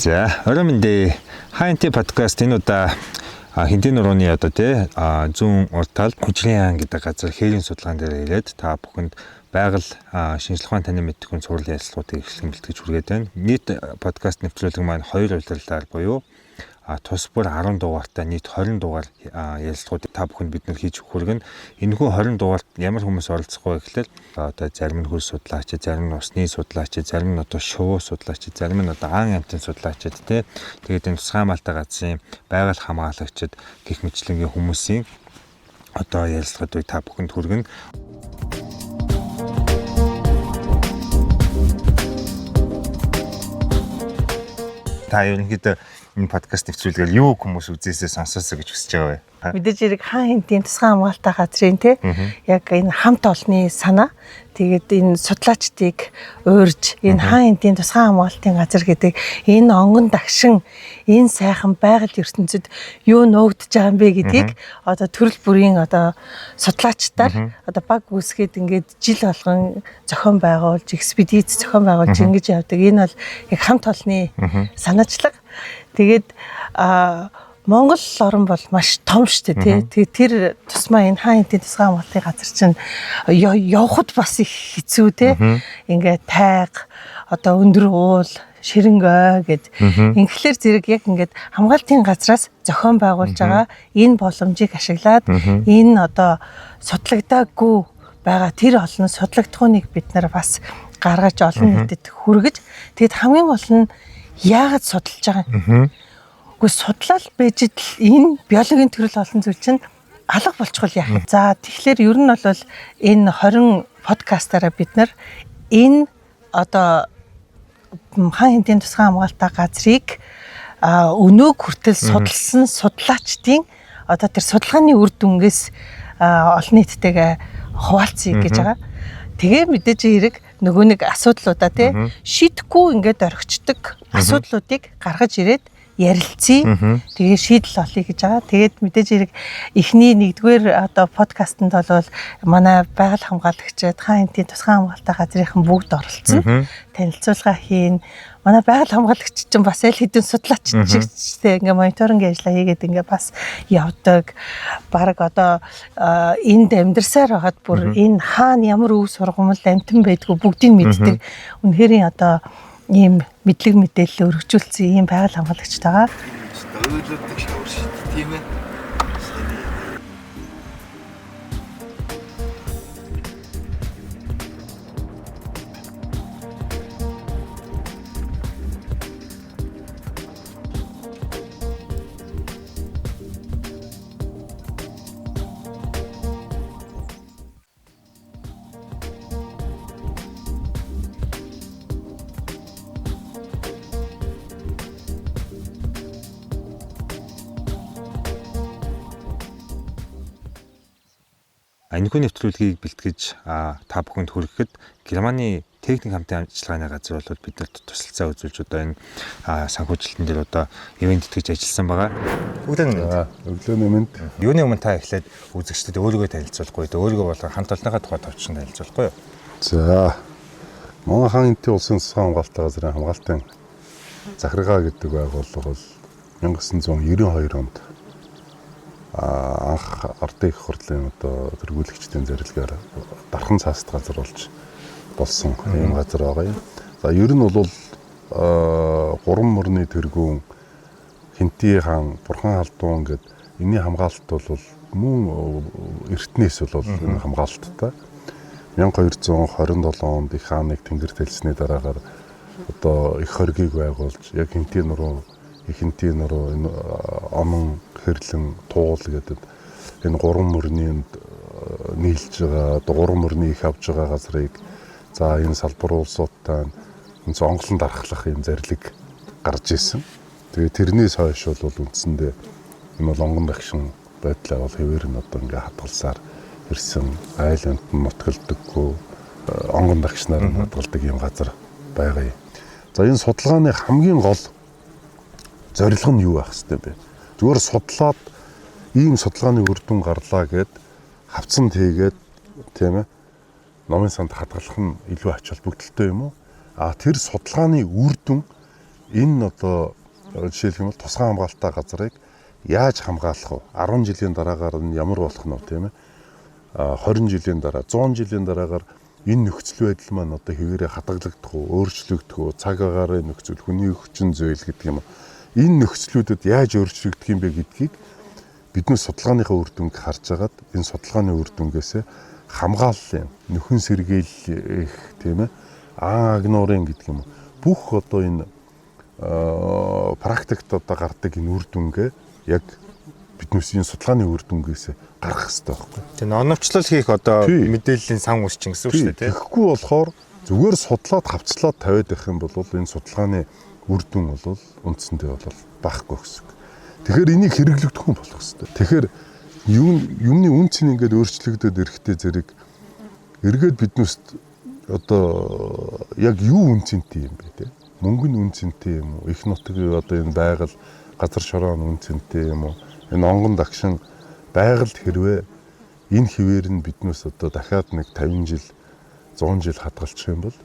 За, орой мэндэ. Хайн Тэ подкаст энэ удаа Хинтээ нурууны одоо тий зүүн урд талд Хүчрийн хаан гэдэг газар хээрийн судалгаан дээр ирээд та бүхэнд байгаль шинжлэх ухаан танин мэдхүйн цуврал ярилцлагуудыг эхлэн бэлтгэж хүргээд байна. Нийт подкаст нэвтрүүлэг маань хоёр улирлаар буюу тус бүр 10 дугаартай нийт 20 дугаар ярилцлагуудыг та бүхэнд бид нар хийж хүргэнэ. Энэхүү 20 дугаарт ямар хүмүүс оролцох вэ гэхлээр одоо зарим нь хөл судлаач, зарим нь усны судлаач, зарим нь одоо шувуу судлаач, зарим нь одоо аан амьтан судлаачид те. Тэгээд энэ тусгай хамгаалалтын газрын байгаль хамгаалагчид гэх мэтлэнгийн хүмүүсийн одоо ярилцлагуудыг та бүхэнд хүргэнэ. Та ерөнхийдөө энэ подкаст нэвтрүүлгээр юу хүмүүс үзээсээ сонсоосоо гэж хүсэж байгаа вэ? Мэдээж хэрэг хаан хинтийн тусгай хамгаалалтын газрын те яг энэ хамт олонны санаа, тэгээд энэ судлаачдыг уурж энэ хаан хинтийн тусгай хамгаалтын газар гэдэг энэ онгон дагшин энэ сайхан байгаль ертөнцид юу нуугдж байгаа юм бэ гэдгийг одоо төрөл бүрийн одоо судлаачдаар одоо баг үүсгээд ингээд жил болгон зохион байгуулж, экспедиц зохион байгуулж ингэж явдаг. Энэ бол яг хамт олонны санаачлаг. Тэгээд Монгол орн бол маш том шүү дээ, тий. Тэгээд тэр тусмаа энэ хаан хинтийн тусгай хамгаалтын газар чинь явхад бас их хэцүү, тий. Ингээ тайг, одоо өндөр уул, ширэнг ой гэд. Ингэлэр зэрэг яг ингээд хамгаалтын газраас зохион байгуулж байгаа энэ боломжийг ашиглаад энэ одоо судлагдаагүй байгаа тэр олон судлагдахууныг бид нар бас гаргаж олон нийтэд хүргэж, тэгэд хамгийн гол нь яагаад судалж байгаа юм? Үгүй судлал байж идэл энэ биологийн төрөл олон зүйл чинь алга болчихвол яах вэ? За, тэгэхээр ер нь бол энэ 20 подкастаараа бид нар энэ одоо хаан хинтийн тусгай хамгаалалтын газрыг өнөөг хүртэл судалсан судлаачдын одоо тэр судалгааны үр дүнгээс олон нийттэйгээ хуваалцъя гэж байгаа. Тэгээ мэдээж хэрэг нөгөө нэг асуудлуудаа тий шийдэхгүй ингээд орхичдаг асуудлуудыг гаргаж ирээд ярилцъя. Тэгээ шийдэл олъё гэж байгаа. Тэгээд мэдээж хэрэг эхний нэгдүгээр одоо подкастэнд бол манай байгаль хамгаалагчид, хаан хинтийн тусгай хамгаалалтын газрынхан бүгд оролцсон. Танилцуулга хийн. Манай байгаль хамгаалагч чинь бас аль хэдийн судлаач чигтэй ингээ мониторинг ажиллаа хийгээд ингээ бас явдаг. Бараг одоо энд амьдарсаар байхад бүр энэ хаана ямар өв сургамал амтан байдгүй бүгдийг мэддэг. Үнэхээр одоо ийм мэдлэг мэдээлэл өргөжүүлсэн ийм байгаль хамгаалагч байгаа. Ойлодог шавар шүү дээ, тийм ээ. Энэхүү нэвтрүүлгийг бэлтгэж та бүхэнд хүргэхэд Германы техник хамтын ажиллагааны газар бол биднэрт тусалцаа үзүүлж одоо энэ санхүүжилтэн дээр одоо ивент тэтгэж ажилласан байгаа. Өглөөний мэнд. Өглөөний мэнд. Юуны өмнө та эхлээд үзэгчдэд өөрийгөө танилцуулахгүй, өөрийгөө болон хамт олонныхаа тухай товчхон танилцуулахгүй юу? За, Монгол хаан хинтийн улсын тусгай хамгаалалтын газрын хамгаалтын захиргаа гэдэг байгууллага бол 1992 онд анх ардын их хурлын одоо тэргүүлэгчдийн зэрлэгээр дархан цааст газар болж болсон ийм газар байгаа юм. За, ер нь бол гурван мөрний тэргүүн Хинтийн хаан, Бурхан халдун гэд энэний хамгаалалт бол мөн эртнээс бол энэ хамгаалттай. 1227 онд их хааныг тэнгэр тэлсний дараагаар одоо их хоргийг байгуулж яг Хинтийн нуруу, Хинтийн нуруу, энэ онон хэрлэн туул гэдэг энэ гурван мөрний нийлж байгаа, одоо гурван мөрний их авж байгаа газрыг за энэ салбар улсуудтай энэ онголон дархлах юм зарлиг гарч исэн. Тэгээ тэрнээс хойш бол үндсэндээ энэ бол онгон дагшин байдлаа бол хэвээр нь одоо ингээ хадгалсаар ирсэн, айл амт нь нутгалдаггүй, онгон дагшнаар нь хадгалдаг юм газар байгаа юм. За, энэ судалгааны хамгийн гол зорилго нь юу байх хэвтэй бэ? Зүгээр судлаад ийм судалгааны үр дүн гарлаа гэд хавцанд хийгээд, тийм ээ, номын санд хадгалах нь илүү ач холбогдолтой юм уу? А тэр судалгааны үр дүн Энэ одоо жишээлх юм бол тусгай хамгаалалтаа газрыг яаж хамгаалах вэ? 10 жилийн дараагаар нь ямар болох нь вэ, тийм ээ? 20 жилийн дараа, 100 жилийн дараагаар энэ нөхцөл байдал маань одоо хэвээрээ хадгалагдах уу, өөрчлөгдөх үү, цаг агаарын нөхцөл, хүний хүчин зүйл гэдэг юм. Энэ нөхцлүүдэд яаж өөрчлөгдөх юм бэ гэдгийг бидний судалгааныхаа үр дүнг харж агаад энэ судалгааны үр дүнгээсээ хамгааллын, нөхөн сэргийлэх, тийм ээ, аан агнуурын гэдэг юм. Бүх одоо энэ практикт одоо гардаг энэ үр дүнгээ яг биднээсийн судалгааны үр дүнгээс гаргах хэрэгтэй байхгүй. Тийм, оновчлол хийх одоо мэдээллийн сан үүсчин гэсэн үг шүү дээ, тийм. Тэгэхгүй болохоор зүгээр судлаад хавцлаад тавиад байх юм бол энэ судалгааны үр дүн бол үндсэндээ бол байхгүй гэсэн үг. Тэгэхээр энийг хэрэглэгдэх хүн болох хэрэгтэй. Тэгэхээр юмны үн цэн ингээд өөрчлөгдөд ирэхдээ зэрэг эргээд биднээст одоо яг юу үн цэнтэй юм бэ, тийм. Мөнгө нь үн цэнтэй юм уу? Их нутгийн одоо энэ байгаль газар шороо нь үн цэнтэй юм уу? Энэ онгон дагшин байгальд хэрвээ энэ хിവэр нь биднээс одоо дахиад нэг 50 жил 100 жил хадгалчих юм бол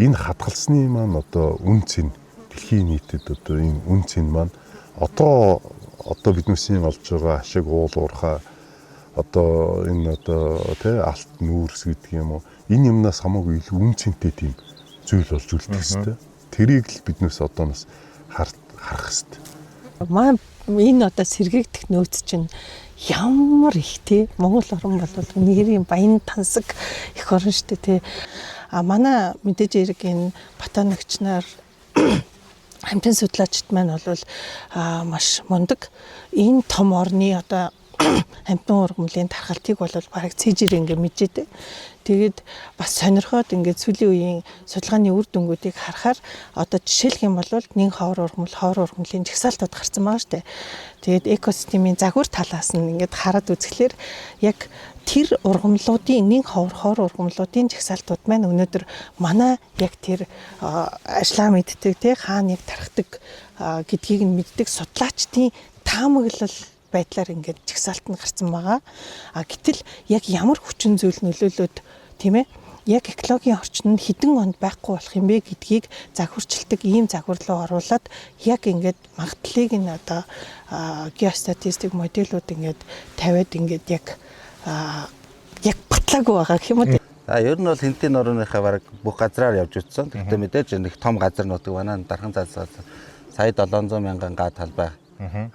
энэ хадгалсны маань одоо үн цэн дэлхийн нийтэд одоо энэ үн цэн маань одоо биднээсийн олж байгаа ашиг уул уурхай одоо энэ одоо тий алт нүүрс гэдэг юм уу энэ юмнаас хамаагүй илүү үн цэнтэй тийм зүйл болж үлдэх хэвээр. Тэрийг л биднээс одооноос харах хэвээр. Маа энэ одоо сэргээгдэх нөөц чинь ямар их те Монгол орн бол нэрийн баян тансаг их орн штэ те. А манай мэдээж хэрэг энэ ботаникч нар амьтан судлаачид маань бол маш мундаг. Энэ том орны одоо амьтан ургамлын тархалтыг бол бараг цэжээр ингээ мэджээтэй. Тэгээд бас сонирхоод ингээд сүүлийн үеийн судалгааны үр дүнгуудыг харахаар одоо жишээлх юм бол нэн ховор ургамал, ховор ургамлын жагсаалтууд гарсан байгаа штэ. Тэгээд экосистемийн загвар талаас нь ингээд хараад үзэхлээр яг тэр ургамлуудын нэн ховор, ховор ургамлуудын жагсаалтууд маань өнөөдөр манай яг тэр ажлаа мэддэг, тий хаана яг тархдаг гэдгийг нь мэддэг судлаачдын таамаглал байдлаар ингээд жагсаалт нь гарсан байгаа. А гэтэл яг ямар хүчин зүйл нөлөөлөөд тийм яг экологийн орчин нь хэдэн онд байхгүй болох юм бэ гэдгийг загварчилдаг ийм загвар руу оруулаад яг ингээд магадлалыг нь одоо геостатистик моделууд ингээд тавиад ингээд яг батлаагүй байгаа гэх юм уу. За ер нь бол Хэнтийн нурууныхаа бараг бүх газраар явж утсан. Гэхдээ мэдээж нэг том газар нутаг байна. Дархан цаасаас сая 700 мянган га талбай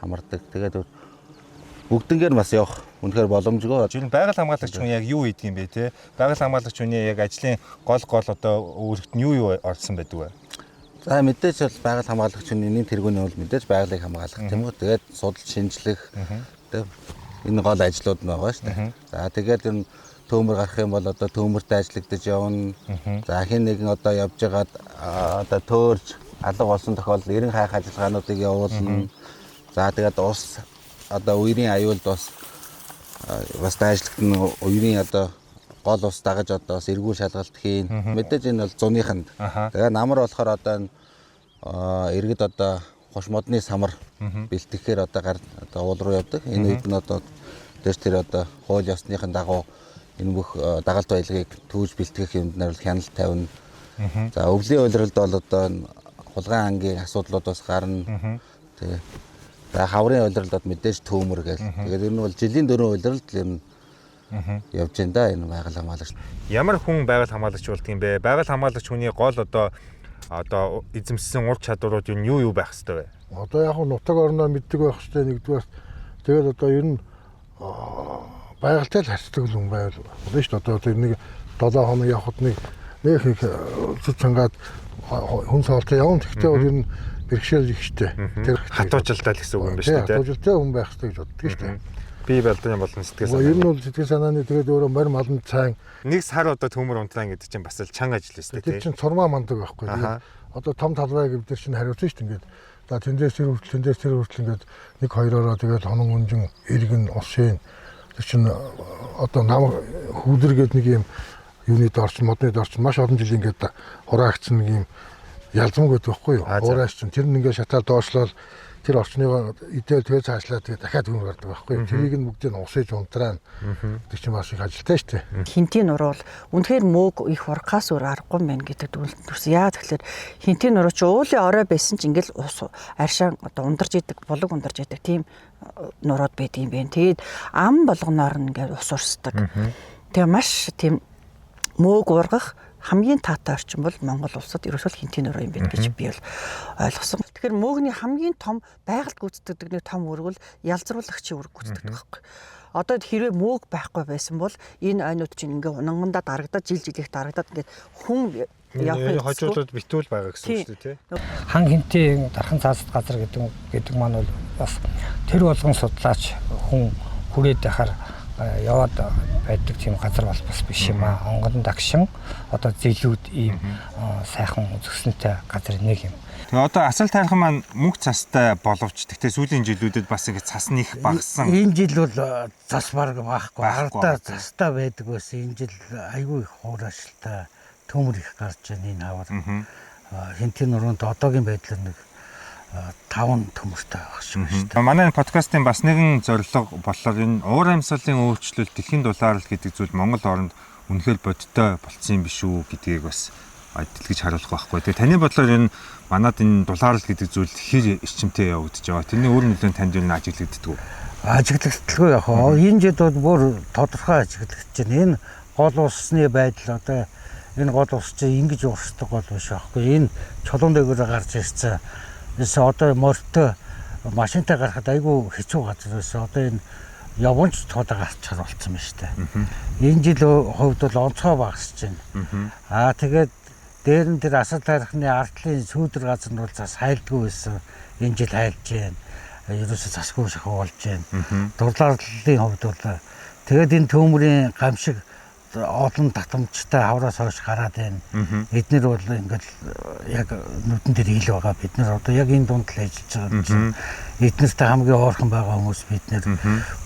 хамардаг. Тэгээд бүгднгээр бас явах үнэхээр боломжгүй. Жишээ нь байгаль хамгаалагч хүн яг юу хийдэг юм бэ те? Байгаль хамгаалагч хүний яг ажлын гол одоо үүрэгт нь юу орсон байдаг вэ? За мэдээж бол байгаль хамгаалагч хүний нэм тэргүүний бол мэдээж байгалыг хамгаалах тийм үү. Тэгээд судалж шинжлэх тийм энэ гол ажлууд нь байгаа шүү дээ. За тэгээд энэ төмөр гарах юм бол одоо төмөртэй ажиллагдаж явна. За хин нэгэн одоо явж байгаад одоо төөрж алга болсон тохиолдолд эрен хайх ажиллагаануудыг явуулна. За тэгээд ус одоо үерийн аюулд бас дайжлагдана. Үерийн одоо гол ус дагаж одоо бас эргүүл шалгалт хийн. Мэдээж энэ бол зуныханд. Тэгээ намар болохоор одоо энэ иргэд одоо хуш модны самар бэлтгэхээр одоо гар одоо уул руу явдаг. Энэ үед нь одоо тэр одоо хууль ёсныхын дагуу энэ бүх дагалт баялагийг түүж бэлтгэх юмд нар хяналт тавина. За өвлийн улиралд бол одоо энэ хулгайн ангийн асуудлууд бас гарна. Тэгээ за хаврын улиралд мэдээж төмөр гээл. Тэгээд ер нь бол жилийн 4 улиралд ер нь явж байна да энэ байгаль хамгаалагч. Ямар хүн байгаль хамгаалагч болдго юм бэ? Байгаль хамгаалагч хүний гол одоо эзэмшсэн ур чадварууд юу байх ёстой вэ? Одоо яг нутаг орноо мэддэг байх ёстой нэгдүгээр. Тэгээд одоо ер нь байгальтай л харьцдаг хүн байвал болно шүү дээ. Одоо тэр нэг 7 хоног явхад нэг их зүт цангаад хүн соолтой явна. Гэхдээ бол ер нь бэрхшээл их штэ. Тэр хатуужилтай л гэсэн үг юм байна шүү дээ. Хатуужилтай хүн байх хэрэгтэй гэж боддог шүү дээ. Бие балдан болон сэтгэл санаа. Ер нь бол сэтгэл санааны тэгээд өөрөө морь маланд сайн нэг сар одоо төмөр унтраа гэдэг чинь бас л чанга ажил шүү дээ. Тэр чинь цурмаа мандаг байхгүй. Тэгээд одоо том талбай гэдэг чинь хариуцсан шүү дээ ингээд. За тэндээс тэр хүртэл тэндээс тэр хүртэл ингээд нэг хоёроороо тэгээд хонон гүнжин иргэн усын тэр чинь одоо нам хүүдэр гэдэг нэг юм юуны доор чинь модны доор чинь маш олон жил ингээд хураагдсан нэг юм ялзмаг гэдэг байхгүй юу? Хуурайч чинь тэр нь ингээд шатаал доошлол Тэр орчныгоо идээл тэгээ цаашлаа тэгээ дахиад төмөр гардаг байхгүй. Тэрийг нь бүгдийг нь усаж унтраана гэдэг чинь бас их ажилтай шүү дээ. Хинтийн нуруу бол үнэхээр мөөг их ургахаас өөр аргагүй юм байна гэдэг дүгнэлт төрсөн. Яа тэгэхээр хинтийн нуруу чи уулын орой байсан ч ингээл ус аршаан одоо ундарч идэг, булаг ундарч идэг тийм нурууд байдаг юм байна. Тэгээд ам болгоноор нь ингээд ус урсдаг. Тэгээ маш тийм мөөг ургах хамгийн таатай орчин бол Монгол улсад ерөөсөө л хинтийн нуруу юм байна гэж би бол ойлгосон. Тэгэхээр мөөгний хамгийн том байгальд гүйцэтгэдэг нэг том үүрэг бол ялзруулагчийн үүрэг гүйцэтгэдэг байхгүй. Одоо хэрвээ мөөг байхгүй байсан бол энэ ойнууд чинь ингээ унангандаа дарагдаад жил жилих дарагдаад ингээд хүн явах хожуулууд битүүл байгаа гэсэн үг шүү дээ, тий. Хан хинтийн дархан цаасад газар гэдэг маань бол бас тэр болгон судлаач хүн хүрээд байхаар яваад байдаг тийм газар бол бас биш юм аа. Онгон дагшин одоо зэлүүд ийм сайхан үзэсгэлэнтэй газар нэг юм. Тэгээ одоо асал тайрхан маань мөнх цастай боловч тэгтээ сүүлийн жилүүдэд бас ингэ цас нь их багассан. Энэ жил бол цас бараг байхгүй. Ардаа цастай байдаг байсан. Энэ жил айгүй их хуурайшилтай төмөр их гарч байна энэ хавар. Хинтийн нуруунд одоогийн байдлаар нэг 5 төмөртэй байх шиг байна шүү дээ. Манай энэ подкастын бас нэгэн зорилго болохоор энэ уур амьсгалын өөрчлөлт, дэлхийн дулаарл гэдэг зүйл Монгол оронд үнэхээр бодиттой болцсон юм биш үү гэдгийг бас дэлгэж харуулах байхгүй. Тэгээ таны бодлоор энэ манад энэ дулаарл гэдэг зүйл хэр эрчимтэй явагдаж байгаа. Тэрний үр нөлөө нь танд юу н ажиглагддаг уу? Ажиглагдaltaгүй яг хаа. Энэ жил бол бүр тодорхой ажиглагдаж байна. Энэ гол усны байдал одоо энэ гол ус чинь ингэж урсдаг гол биш байхгүй. Энэ чулуун дээгүүр гарч ирсэн. Эс одоо морьтой машинтай гарахад айгүй хэцүү газар байсан. Одоо энэ явганч тулаа гарчаар болцсон байна шүү дээ. Энэ жил хувьд бол онцгой багасч байна. Аа тэгээд дээр нь тэр асар тайрхны артлын сүүдэр газар нь бол цас хайлдгүй байсан. Энэ жил хайлж байна. Ерөөсөө цасгүй шахуу болж байна. Дурлаарлын хувьд бол тэгээд энэ төмөрийн гамшиг олон татамжтай хавраас хойш гараад байна. Эднэр бол ингээл яг нүдэн дээр ил байгаа. Бид нар одоо яг энэ дунд л ажиллаж байгаа юм чинь. Эднэртэй хамгийн ойрхон байгаа хүмүүс бид нэр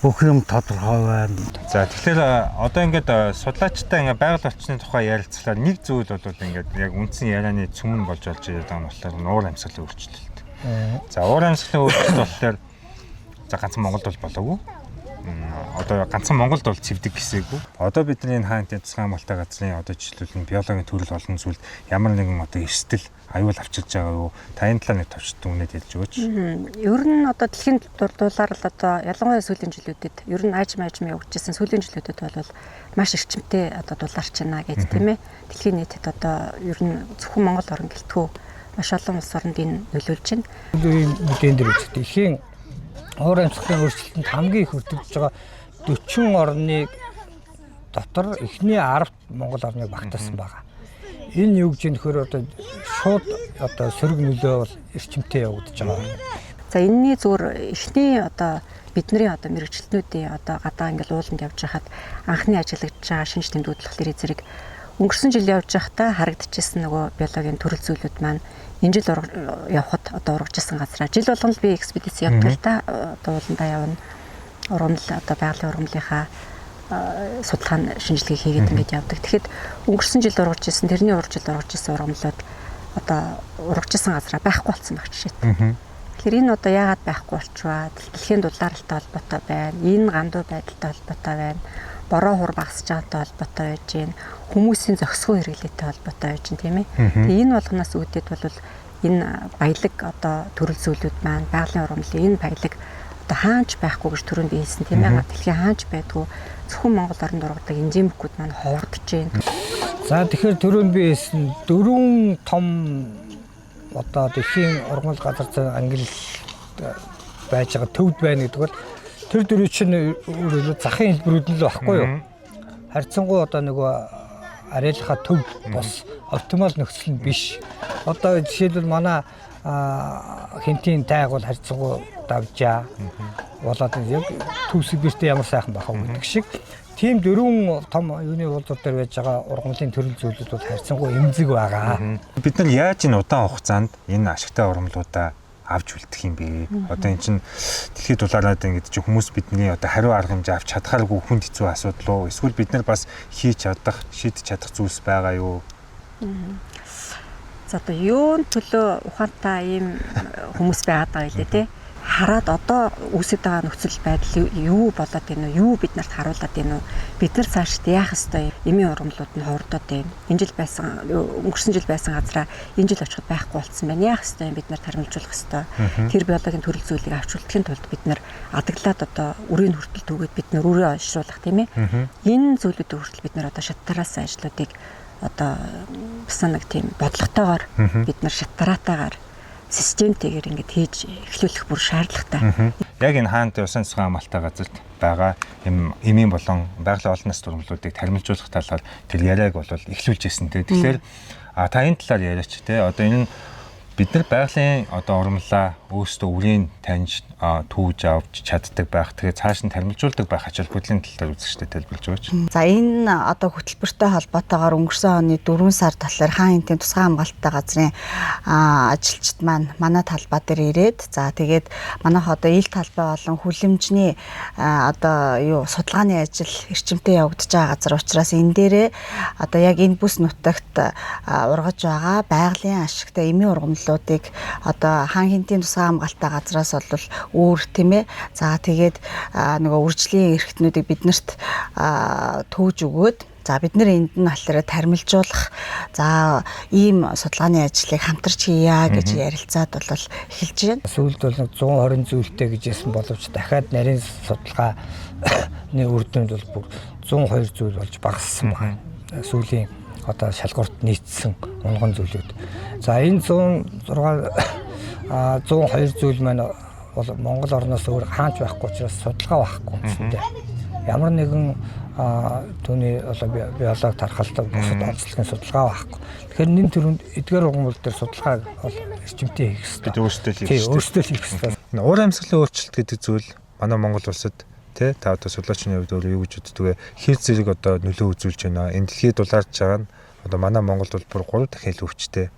бүх юм тодорхой байна. За тэгэхээр одоо ингээд судлаачтай ингээд байгаль орчны тухай ярилцлаар нэг зүйл бол ингээд яг үндсэн ярианы цөмөн болж олж ирээд байгаа нь болохоор уур амьсгалын өөрчлөлт. За уур амьсгалын өөрчлөлт болохоор за ганцхан Монголд бол болоогүй. Одоо ганцхан Монголд бол цэвдэг гэсээгүй. Одоо бидний энэ хаантын тусгай хамгаалалтын газрын одоо жишээлбэл биологийн төрөл олон зүйлд ямар нэгэн одоо эрсдэл аюул авчирж байгаа юу? Та энэ талаар нэг товч дүгнэлт хэлж өгөөч. Ер нь одоо дэлхийн дурдуулаар л одоо ялангуяа сүүлийн жилүүдэд ер нь аажим аажим явагдчихсан сүүлийн жилүүдэд бол маш эрчимтэй одоо дулаарч байна гэж тийм ээ. Дэлхийн нийтэд одоо ер нь зөвхөн Монгол орн гэлтгүү маш олон улс оронд энэ нөлөөлж байна. Ийм мэдэн дээр үзэх. Дэлхийн уур амьсгалын өөрчлөлтөнд хамгийн их өртөгдөж байгаа 40 орны дотор эхний 10-т Монгол орныг багтаасан байгаа. Энэ юу гэж юм нөхөр одоо шууд одоо сөрөг нөлөө бол эрчимтэй явагдаж байгаа. За энэний зүгээр эхний одоо бидний одоо мэрэгчлэтнүүдийн одоо гадаа ингээл ууланд явж байхад анхны ажиглагдж байгаа шинж тэмдгүүд болохоор зэрэг өнгөрсөн жил явж байхдаа харагдчихсан нөгөө биологийн төрөл зүйлүүд маань энэ жил явхад одоо ургажсэн газраа жил болгон л би экспедиц явдаг л та одоо ууландаа явна. Ургамал одоо байгалийн ургамлынхаа судалгаа шинжилгээ хийгээд ингээд явдаг. Тэгэхэд өнгөрсөн жил ургаж исэн, тэрний урд жил ургаж исэн ургамлууд одоо ургаж исэн газраа байхгүй болсон байх жишээтэй. Тэгэхээр энэ одоо яагаад байхгүй болчихваа? Дэлхийн дулаалтай холбоотой байна. Энэ гандуу байдалтай холбоотой байна. Бороо хур багасж байгаатай холбоотой байж гин. Хүмүүсийн зохисгүй хэрэглээтэй холбоотой байж гин, тийм ээ. Тэгээ энэ болгоноос үүдээд бол энэ баялаг одоо төрөл зүйлүүд маань байгалийн ургамлын энэ баялаг одоо хаанч байхгүй гэж түрүүнд би хэлсэн, тийм ээ. Дэлхийн хаанч байдгүй зөвхөн Монгол оронд ургадаг энзимүүд маань ховордож байна. За тэгэхээр түрүүнд би хэлсэн дөрвөн том одоо дэлхийн ургамал газар зүйн ангилал байж байгаа төвд байна гэдэг бол тэр дөрөв чинь өөрөөр захын хэлбэрүүд нь л багхгүй юу? Харьцангуй одоо нөгөө арайлхаа төв бус оптимал нөхцөл нь биш. Одоо жишээлбэл манай хинтийн тайг бол харьцангуй давжаа болоод яг төв Сибиртэй ямар сайхан байх вэ гэдэг шиг тийм дөрвөн том юуны уулзуур дээр байж байгаа ургамлын төрөл зүйлүүд бол харьцангуй эмзэг байгаа. Бид нар яаж энэ удаан хугацаанд энэ ашигтай ургамлуудаа авч үлдэх юм бэ? Одоо эн чинь дэлхийд дулаараад ингэж чинь хүмүүс бидний одоо хариу арга хэмжээ авч чадхааргүй хүнд хэцүү асуудал уу? Эсвэл бид нар бас хийж чадах, шийдэж чадах зүйлс байгаа юу? За одоо юун төлөө ухаантай ийм хүмүүс байгаад байгаа юм лээ те. Хараад одоо үүсэт байгаа нөхцөл байдал юу болоод байна вэ? Юу бид нарт харуулад байна вэ? Бид нар цаашд яах ёстой юм? Эмийн ургамлууд нь хурдаад байна. Энэ жил байсан, өнгөрсөн жил байсан газараа энэ жил очиход байхгүй болсон байна. Яах ёстой юм? Бид нар тарамжуулах ёстой. Тэр биологийн төрөл зүйлийг авч үлдэхин тулд бид нар адаглаад одоо үрийн хүртэл түгээд бид нар үрээ оншруулах, тийм ээ. Энэ зүйлүүдийг хүртэл бид нар одоо шаттараас ажлуудыг одоо бас нэг тийм бодлоготойгоор бид нар шаттараатайгаар системтэйгээр ингээд хийж эхлүүлэх бүр шаардлагатай. Яг энэ хаант усан цэцгэн хамгаалалттай газарт байгаа эмийн болон байгалийн олон нас ургамлуудыг таримжуулах талаар тэр яриаг бол эхлүүлж ирсэн те. Тэгэхээр та энэ талаар яриач те. Одоо энэ нь бид нар байгалийн одоо ургамлаа өөрсдөө үрийн таньж түүж авч чаддаг байх. Тэгээ цааш нь таримжуулдаг байх ач холбогдлын талаар үзэгчдэд тайлбарлаж өгөөч. За энэ одоо хөтөлбөртэй холбоотойгоор өнгөрсөн оны 4 сард болохоор хаан хэнтийн тусгай хамгаалалттай газрын ажилчид маань манай талбай дээр ирээд, за тэгээд манайх одоо ил талбай болон хүлэмжний одоо юу судалгааны ажил эрчимтэй явагдаж байгаа газар учраас энэ дээрээ одоо яг энэ бүс нутагт ургаж байгаа байгалийн ашигтай эмийн ургамлуудыг одоо хаан хэнтийн тусгай хамгаалалттай газраас бол өөр, тийм ээ. За тэгээд нөгөө үржлийн эрхтнүүдийг биднэрт төөж өгөөд, за бид нэр энд нь болохоор таримлжуулах, за ийм судалгааны ажлыг хамтарч хийя гэж ярилцаад бол эхэлж байна. Сүүлд бол 120 зүйлтэй гэж хэлсэн боловч дахиад нарийн судалгааны үр дүнд бол бүр 102 зүйл болж багассан байна. Сүүлийн одоо шалгуурт нийцсэн унган зүйлүүд. За энэ 106 102 зүйл маань бол Монгол орноос өөр хаач байхгүй учраас судалгаа байхгүй үндсэндээ. Ямар нэгэн түүний одоо биологи тархалт бусад онцлогийн судалгаа байхгүй. Тэгэхээр нэн төрөнд эдгээр ургамал дээр судалгаа бол эрчимтэй хийх ёстой. Бид өөрсдөө л хийх ёстой. Өөрсдөө л хийх ёстой. Уур амьсгалын өөрчлөлт гэдэг зүйл манай Монгол улсад тий та одоо судлаачны хувьд өөрөө юу гэж боддог вэ? Хэр зэрэг одоо нөлөө үзүүлж байна. Энэ дэлхийд дулаарч байгаа нь одоо манай Монголд бол бүр 3 дахин илүү хүчтэй.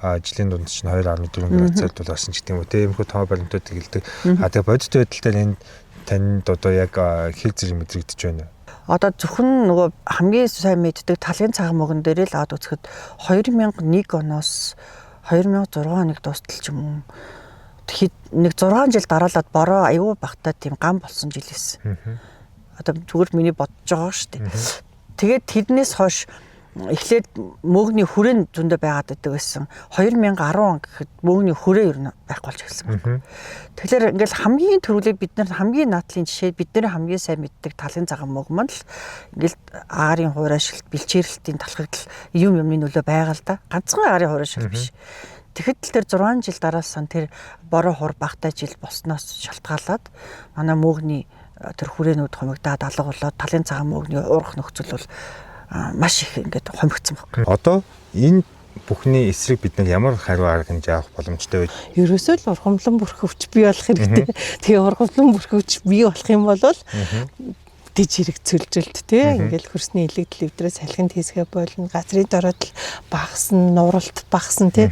Жилийн дунд чинь 2.4 градусаар дулаарсан ч гэдэг юм уу те, иймэрхүү тоо баримтууд гэлдэг. Тэгээ бодит байдал дээр энэ танд одоо яг хэр зэрэг мэдрэгдэж байна вэ? Одоо зөвхөн нөгөө хамгийн сайн мэддэг талын цагаан мөгөн дээр л аваад үзэхэд 2001 оноос 2006 оныг дуустал ч юм уу. Тэгэхэд нэг 6 жил дараалаад бороо аюу багтаа тийм гам болсон жил байсан. Одоо зүгээр миний бодож байгаа шүү дээ. Тэгээд тэднээс хойш эхлээд мөөгний хүрээ зөндөө байгаад байдаг байсан. 2010 он гэхэд мөөгний хүрээ ер нь байхгүй болж эхэлсэн байна. Тэгэхээр ингээл хамгийн түрүүлэг бид нар хамгийн наадлын жишээ бидний хамгийн сайн мэддэг талын цагаан мөг маань л ингээл агаарын хуурай шилт, бэлчээрэлтийн талхагдал юм юмны нөлөө байгаа л да. Ганцхан агаарын хуурай шилт биш. Тэгэхэд л тэр 6 жил дараалсан тэр бороо хур багтай жил болсноос шалтгаалаад манай мөөгний тэр хүрээнүүд хумигдаад алга болоод талын цагаан мөөгний уурах нөхцөл бол маш их ингээд хомигдсон баг. Одоо энэ бүхний эсрэг бид нар ямар хариу арга хэмжээ авах боломжтой вэ? Ерөөсөө л ургамлан бүрхөвч бий болох хэрэгтэй. Тэгээ ургамлан бүрхөвч бий болох юм бол диж хэрэгцүүлжилт тий ингээл хөрсний илэгдэл эвдрээ салхин тийсгээ болно, газрын дороотл багасна, нуралт багасна тий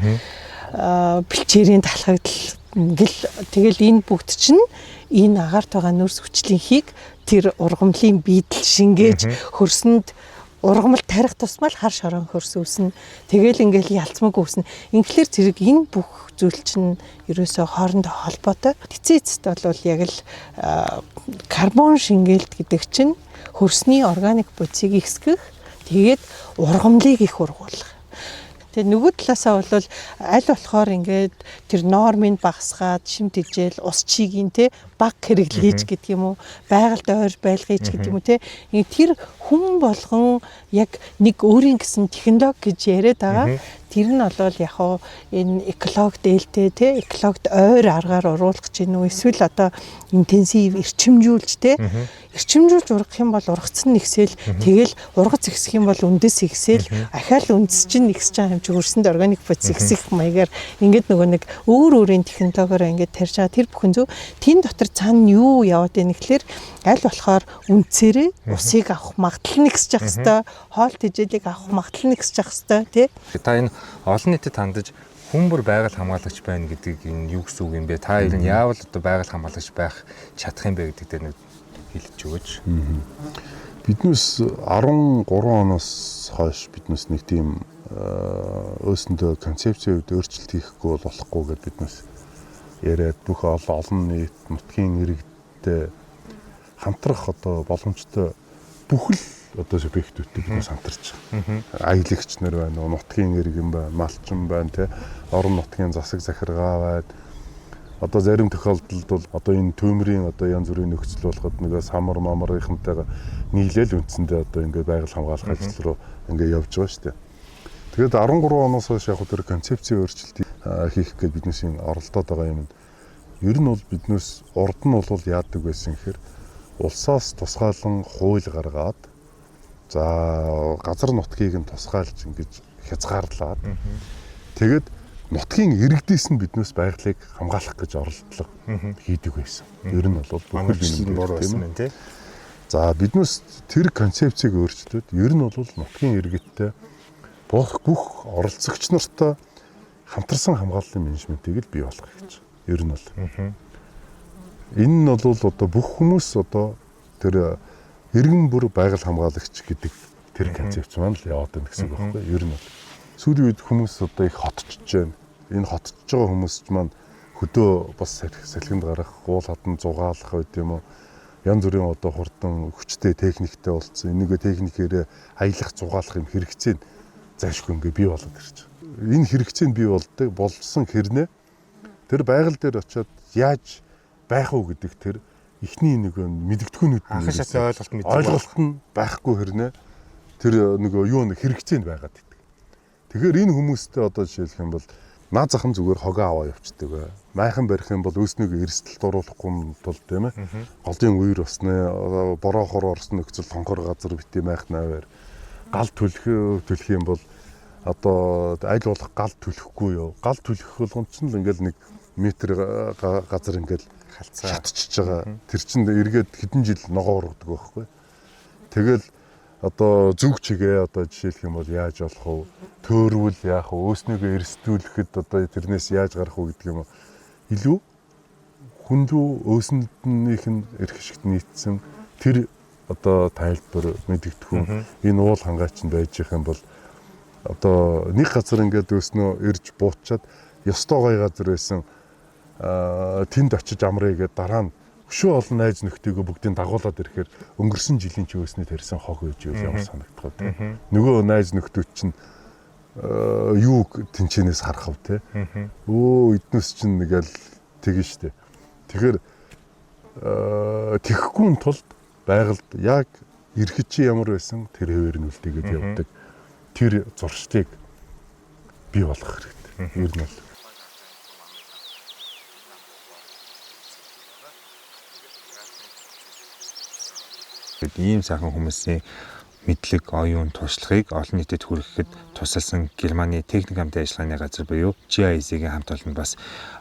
бэлчээрийн талхагдал ингээл тэгэл энэ бүгд чинь энэ агаарт байгаа нөөц хүчлийн хийг тэр ургамлын бидэл шингээж хөрсөнд ургамал тарих тусмал хар шорон хөрс үүснэ. Тэгэл ингээл ялцмаг үүснэ. Инглээр зэрэг энэ бүх зүйл чинь ерөөсөө хоорондоо холбоотой. Эцээ эцэст бол яг л карбон шингээлт гэдэг чинь хөрсний органик бодисыг ихсгэх, тэгээд ургамлыг их ургуулах. Тэгээ нөгөө талаасаа бол аль болохоор ингээд тэр нормыг багасгаад шим тэжээл ус чигийн те баг хэрэглэж гэдэг юм уу, байгальд ойр байлгаж гэдэг юм уу те. Ингээд тэр хүн болгон яг нэг өөрийн гэсэн технологи гэж яриад байгаа. Тэр нь бол яг хуу энэ экологи дээлтэй те экологид ойр аргаар уруулах гэж гэнэ үү, эсвэл одоо интенсив эрчимжүүлж те эрчимжүүлж ургах юм бол ургац нь ихсэл, тэгэл ургац ихсэх юм бол үндэс ихсэл, ахаал үндэс чинь ихсэж байгаа юм чи хөрсөнд органик бодис ихсэх маягаар ингээд нөгөө нэг өөр өөрийн технологиороо ингээд тарьж байгаа тэр бүхэн зөв. Тэн дотор цаана юу яваад байна гэхлээр аль болохоор үнцээрээ усыг авах магадлал нь ихсэж явах хэвээр, хоол тэжээлийг авах магадлал нь ихсэж явах хэвээр тий. Та энэ олон нийтэд хандаж хүн бүр байгаль хамгаалагч байна гэдгийг энэ юу гэсэн үг юм бэ? Та ер нь яавал одоо байгаль хамгаалагч байх чадах юм бэ гэдэг дээр нэг хэлж өгөөч. Биднээс 13 оноос хойш биднээс нэг тийм өөрсөндөө концепцийн хувьд өөрчлөлт хийхгүй бол болохгүй гэдээ биднээс яриад бүх олон нийт нутгийн иргэдтэй хамтрах одоо боломжтой бүхэл одоо субъектүүдтэй бид нас хамтарч байгаа. Аялагч нар байна, нутгийн иргэн байна, малчин байна, тэ орон нутгийн засаг захиргаа байна. Одоо зарим тохиолдолд бол одоо энэ төмрийн одоо янз бүрийн нөхцөл болоход нөгөө самар мамрынхантайгаа нийлээл үндсэндээ одоо ингээд байгаль хамгаалах ажил руу ингээд явж байгаа шүү дээ. Тэгээд 13 оноос хойш яг тэр концепцийн өөрчлөлт хийх гээд биднээс оролдоод байгаа юм. Ер нь бол биднээс урд нь бол яадаг байсан гэхээр улсаас тусгаалan хууль гаргаад за газар нутгийг нь тусгаалж ингэж хязгаарлаад тэгээд нутгийн иргэдээс нь биднээс байгалыг хамгаалах гэж оролдлого хийдэг байсан. Ер нь бол бүхэл юм буруу байсан байна тий. За биднээс тэр концепцийг өөрчлөөд ер нь бол нутгийн иргэдтэй бүх оролцогч нартай хамтарсан хамгааллын менежментийг л бий болгох гэж. Ер нь бол. Энэ нь бол одоо бүх хүмүүс одоо тэр иргэн бүр байгаль хамгаалагч гэдэг тэр концепц маань л яваад байна гэсэн үг байхгүй юу? Ер нь бол. Сүүлийн үед хүмүүс одоо их хотчж байна. Энэ хотчж байгаа хүмүүс ч маань хөдөө бас салхинд гарах, уул хадан зугаалах байд юм уу? Янз бүрийн одоо хурдан хүчтэй техниктэй болсон. Энийгээ техникээрээ аялах, зугаалах юм хэрэгцээ нь зайлшгүй ингээ бий болоод ирж байгаа. Энэ хэрэгцээ нь бий болдог болсон хэрнээ тэр байгаль дээр очиод яаж байх уу гэдэг тэр эхний нэг мэдгэдэггүүнүүд нь анхан шатны ойлголт мэддэг ойлголт нь байхгүй хэрнээ тэр нөгөө юу нэг хэрэгцээ нь байгаад идэг. Тэгэхээр энэ хүмүүстэй одоо жишээлх юм бол наа захан зүгээр хогоо аваа явцдаг бай. Майхан барих юм бол өөснийгөө эрсдэлд оруулахгүй тул тийм ээ. Голын үер усны бороо хор орсон нөхцөл тонхор газар бити майх наваар гал төлөх юм бол одоо аль болох гал төлөхгүй юу. Гал төлөх болгонд ч л ингээл нэг метр газар ингээл шатчихж байгаа. Тэр чинь эргээд хэдэн жил ногоо ургадаг байхгүй. Тэгэл одоо зүг чигээ одоо жишээлх юм бол яаж болох вэ? Төөрвөл яах вэ? Өөснийгөө эрсдүүлэхэд одоо тэрнээс яаж гарах вэ гэдэг юм уу? Илүү хүн рүү өөсөнднийх нь эрх ашигт нийцсэн тэр одоо тайлбар мэдэгдэхүүн энэ уул хангаач нь байж их юм бол одоо нэг газар ингээд өөснөө ирж буучаад ёстой гой газар байсан тэнд очиж амрая гэдээ дараа нь өшөө олон найз нөхдийгөө бүгдийг дагуулад ирэхээр өнгөрсөн жилийн чи өөсний тарьсан хог үйж ямар санагдах вэ те. Нөгөө найз нөхдүүд чинь юуг тэнчэнээс харах вэ те. Өө эднээс чинь нэгэл тэгэн штэ. Тэгэхээр тэхгүй тулд байгальд яг эрхэд чи ямар байсан тэр хэвээр нь үлдээгээд явдаг. Тэр зуршлыг бий болгох хэрэгтэй. Ер нь бол ийм сайхан хүмүүсийн мэдлэг, оюун, туршлагыг олон нийтэд хүргэхэд тусалсан Германы техник хамтын ажиллагааны газар буюу GIZ-ийн хамт олон бас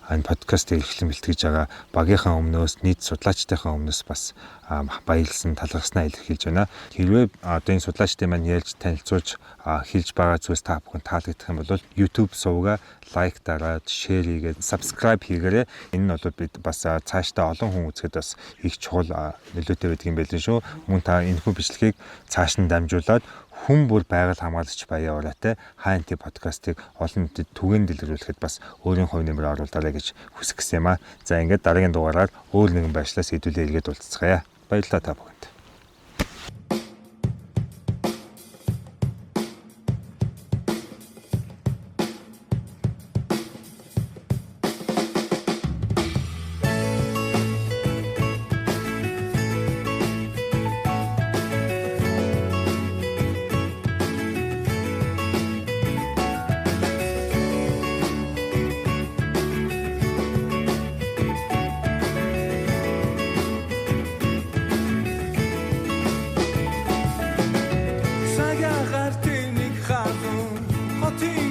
энэ подкастыг эрхлэн бэлтгэж байгаа багийнхаа өмнөөс, нийт судлаачдынхаа өмнөөс бас баярлсан, талархснаа илэрхийлж байна. Хэрвээ одоо энэ судлаачдын маань ярьж танилцуулж хэлж байгаа зүйлс та бүхэн таалагдах юм бол YouTube сувгаа лайк дараад, шеэр хийгээд, subscribe хийгээрэй. Энэ нь бол бид бас цаашдаа олон хүн үзэхэд бас их чухал нөлөөтэй байдаг юм байлээ шүү. Мөн та энэхүү бичлэгийг цааш нь дамжуулаад хүн бүр байгаль хамгаалагч баяа ураатай Хайн Ти подкастыг олон нийтэд түгээн дэлгэрүүлэхэд бас өөрийн хувь нэмрээ оруулаарай гэж хүсэх гэсэн юм аа. За ингээд дараагийн дугаараар өөр нэгэн байршлаас хэдүүлээ эргээд уулзцгаая. Баярлалаа та бүхэнд. Хотын